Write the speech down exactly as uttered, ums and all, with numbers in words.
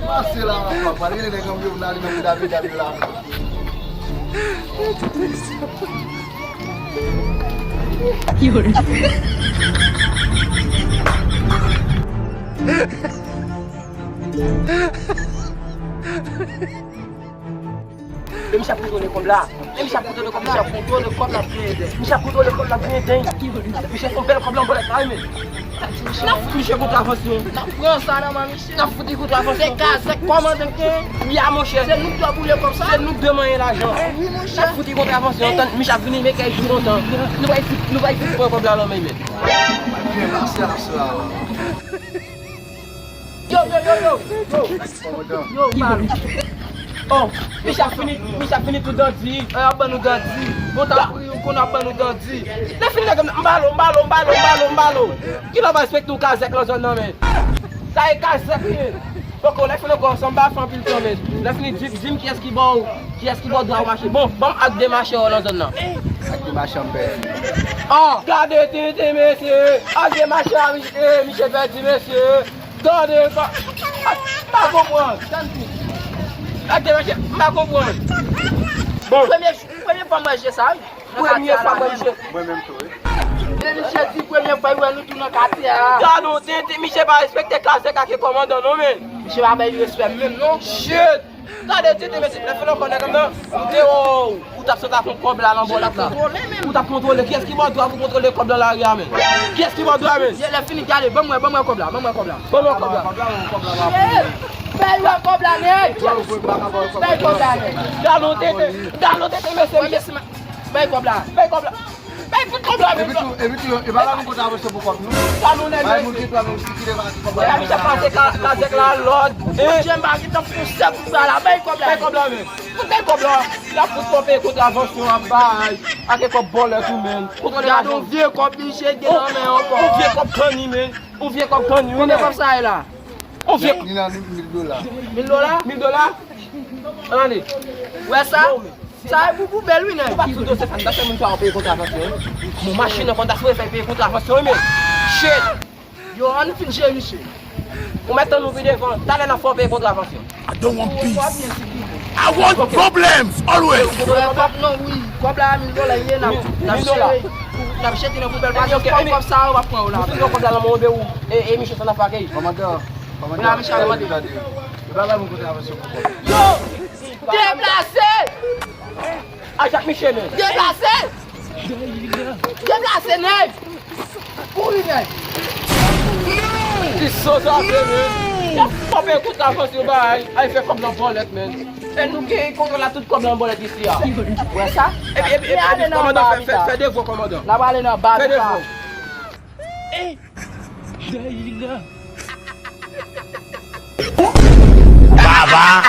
Pase la, papa. Pale, nèg an, yo, nan li, nan li, nan li, nan li, la. E misye ap kontwole kòb la. E misye ap kontwole kòb la. Misye ap kontwole kòb la, ap genyen dèy. Misye ap kontwole kòb la, ap genyen dèy. Misye fè yon bèl kòb la, bòlèt la, wi, men. N ap fout misye kontravansyon. N ap pran sa nan men misye. N ap fout li kontravansyon. Se Kazèk kòmandan k gen. Ya, monchè. Se nou k dwe boule kòb sa. Se nou k dwe manyen lajan. Wi, monchè. N ap fout li kontravansyon. Tann, misye ap vini, men kèk jou kontan. Nou va fout, nou va fout pran kòb la nan men, men. Byen pase aswè a. Yo, yo, yo, yo, yo. Yo, mal. Oh, misye ap fini, misye ap fini tout dandi. Ay, ap ban nou dandi. Bon, ta pri, ou konn ap ban nou dandi. Lè fini, nèg, m balo, m balo, m balo, m balo, m balo. Ki lè w pa respekte yon kazèk nan zòn nan, men? Sa e kazèk, men. Poko, lè fini ankò, sa m pa fè anpil tan, men. Lè fini, di, di m kiyès ki ba w, kiyès ki ba w dwa w mache. Bon, ban m ak de machè w nan zòn nan. Ak de machè m pèdi. Oh, gade tenten, mesye. Ak de machè, eh, misye pèdi, mesye. Gade, pa, pa konprann. Gade, mesye, m pa konprann. Bon. Premye, premye fwa m wè je sa, wi. Premye fwa m wè je. Mwen menm tou, wi. E misye di premye fwa l wè nou tou nan katye a. Gade yon tenten, misye pa respekte kazèk ak kòmandan non, men. Misye pa bay respè menm, non. Shit. Gade tenten, mesye, lè fè nan kò nèg nan, ou te, oh. Ou t ap sot ak yon kòb la nan bòlèt la. Ou t ap kontwole. Kiyès ki ba w dwa pou kontwole kòb nan lari a, men? Kiyès ki ba w dwa, men? Ye, lè fini, gade, ban mwen, ban mwen kòb la, ban mwen kòb la. Ban mwen kòb la. Shit! Bay mwen kòb la, nèg! Bay kòb la, nèg! Dalon tete, dalon tete, mesye, mesye. Bay kòb la. Bay kòb la. Bay tout kòb la, men. Epi tou, epi tou, e pa la nou konn avanse pou kòb nou. Dalon nèg, mesye. Bay moun ki dwa nou sikile pa kòb la. Bay misye pase ka-, kazèk la lòd. Monchè, m pa gentan fè yon sèl kout bal la. Bay kòb la. Bay kòb la, men. Fout kòb la. L ap fout kòb kontwavansyon ap bay. Ak kòb bòlèt ou, men. Kontwole lajan. Gade yon vye kòb misye gen nan men ankò. Yon vye kòb kanni, men. Yon vye kòb kanni, men. Konbyen kòb sa ye la? Yon vye. Li nan mil dola. Mil dola? Mil dola? Ann ale. Wè sa? Sa e pou poubèl, wi, nèg. Ou pa sou dosye sa, m ta fè moun sa yo peye kontravansyon, wi. Bon, machin nan konn ta sou fè peye kontravansyon, wi, men. Shit! Yo, ann fin jere misye. Ou mèt tann nou pi devan. Talè n ap fè w peye kontravansyon. I don't want peace. I want problems always. Kòb non, wi. Kòb la, mil dola ye, n ap, n ap jere. N ap jete nan poubèl. Pa jis pran kòb sa, yo pa pran w la. Ou fin pran kòb la nan men w, e, e misye sa n ap fè ak li. Kòmandan, kòmandan, misye ap mande. E pa la moun kontravansyon pou kòb. Yo! Deplase! Ajak misye, men. Deplase! Deplase, nèg! Kouri, nèg! Ki soz ap fè, men? Y ap frape kout avans yo bay, ay fè kòb nan bòlèt, men. E nou ki kontwòl la tout kòb nan bòlèt isi a. Wè sa? Epi, epi, epi, kòmandan, fè, fè, fè devwa, kòmandan. N ap ale nan ba. Fè devwa. Baba